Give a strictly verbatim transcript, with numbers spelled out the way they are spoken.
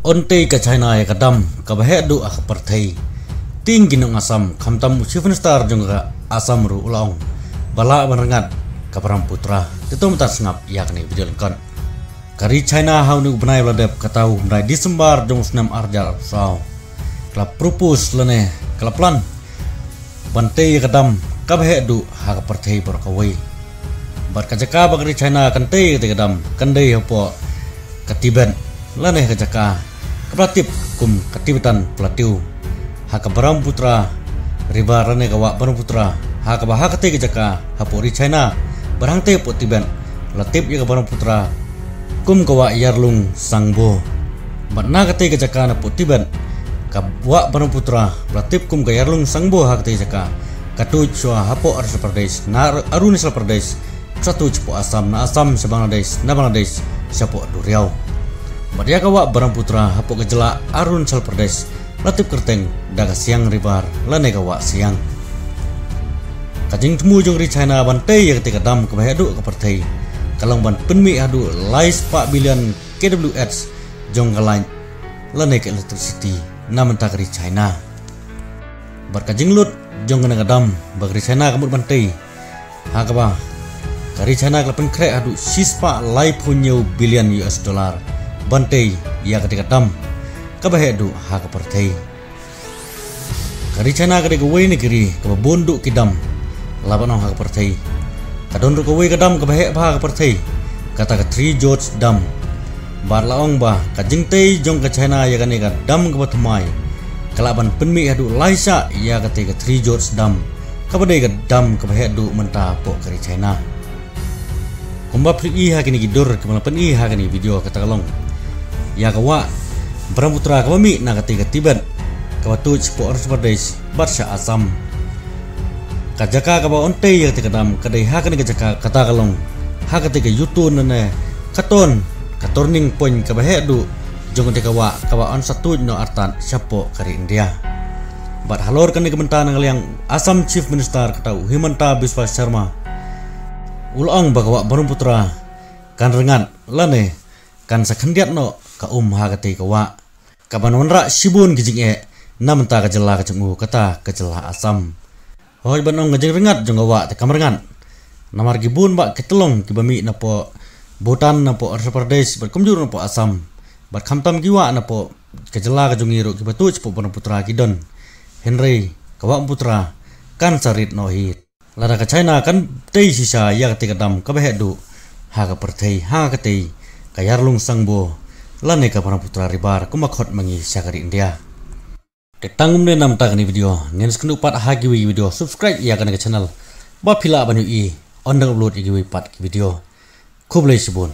Yn tei ka China ïa ka dam kaba heh duh ha ka pyrthei. Tieng ki nong Assam, khamtam u Chief Minister jong ka Assam ruh u la ong ba lah ban rngat ka Brahmaputra. Te to mynta sngap ïa kane ka video lyngkot. Ka ri China ha une u bnai ba la dep, kata u bnai December jong u snem ar hajar arphew saw, ka la propose lane ka la plan ban tei ïa ka dam kaba heh duh ha ka pyrthei baroh kawei. Bad ka jaka ba ka ri China kan tei ïa kata ka dam kan dei hapoh ka Tibet, lane ka jaka kaba la tip kum ka Tibetan Plateau, ha ka Brahmaputra River lane ka wah Brahmaputra, ha kaba ha katei ka jaka hapoh ri China bad hangtei hapoh Tibet la tip ïa ka Brahmaputra kum ka wah Yarlung Sangbo. Bad na katei ka jaka na hapoh Tibet, ka wah Brahmaputra ba la tip kum ka Yarlung Sangbo ha katei ka jaka ka tuid shuwa hapoh Arunachal Pradesh, na Arunachal Pradesh sa tuid shapoh Assam, na Assam sha Bangladesh, na Bangladesh shapoh duriaw. Bad ïa ka wah Brahmaputra hapoh ka jylla Arunachal Pradesh la tip kyrteng da ka Siang River lane ka wah Siang. Ka jingthmu jong ri China ban tei ïa katei ka dam kaba heh duh ha ka pyrthei ka long ban pynmih haduh lai spah billion K W H jong ka light lane ka electricity na bynta ka ri China. Bad ka jinglut jong kane ka dam ba ka ri China ka mut ban tei, ha kaba ka ri China ka la pynkhreh haduh shispah laiphew hynñiew billion U S dollar ban tei ïa katei ka dam kaba heh duh ha ka pyrthei. Ka ri China ka dei kawei na ki ri kaba bun duh ki dam la ban ong ha ka pyrthei. Ka don ruh kawei ka dam kaba heh bha ha ka pyrthei, kata ka Three Gorges Dam. Bad la ong ba ka jingtei jong ka China ïa kane ka dam kaba thymmai ka lah ban pynmih haduh lai shah ïa katei ka Three Gorges Dam, kaba dei ka dam kaba heh duh mynta hapoh ka ri China. Kumba phi i ha kine ki dur kiba la pyni ha kane ka video, kata ka long ïa ka wah Brahmaputra kaba mih na katei ka Tibet, kaba tuid shapoh Arunachal Pradesh bad sha Assam. Ka jaka kaba yn tei ïa katei ka dam ka dei ha kane ka jaka, kata ka long ha katei ka U-turn lane ka turn, ka turning point kaba heh duh jong katei ka wah kaba yn sa tuid noh artat shapoh ka ri India. Bad halor kane ka bynta na ka liang Assam Chief Minister, kata u Himanta Biswa Sarma, u la ong ba ka wah Brahmaputra kan rngat lane kan sa khyndiat noh ka um ha katei ka wah, kaban wanrah shibun ki jingeh na bynta ka jylla ka jong u, kata ka jylla Assam. Hooid, ban ong ka jingrngat jong ka wah te kam rngat, namar ki bun bah ki tyllong kiba mih napoh Bhutan, napoh Arunachal Pradesh bad kumjuh napoh Assam. Bad khamtam ki wah napoh ka jylla ka jong ngi ruh kiba tuid shapoh Brahmaputra ki don. Hynrei ka wah Brahmaputra kan sa rit noh hi lada ka China kan tei shisha ïa katei ka dam kaba heh duh ha ka pyrthei, ha katei ka Yarlung Sangbo lane ka Brahmaputra River kumba khot ma ngi sha ka ri India. Te tang kumne na bynta kane ka video, ngin sa ïakynduh pat ha kiwei ki video. Subscribe ïa kane ka channel ba phi lah ban ïohi ynda nga upload ïa kiwei pat ki video. Khublei shibun.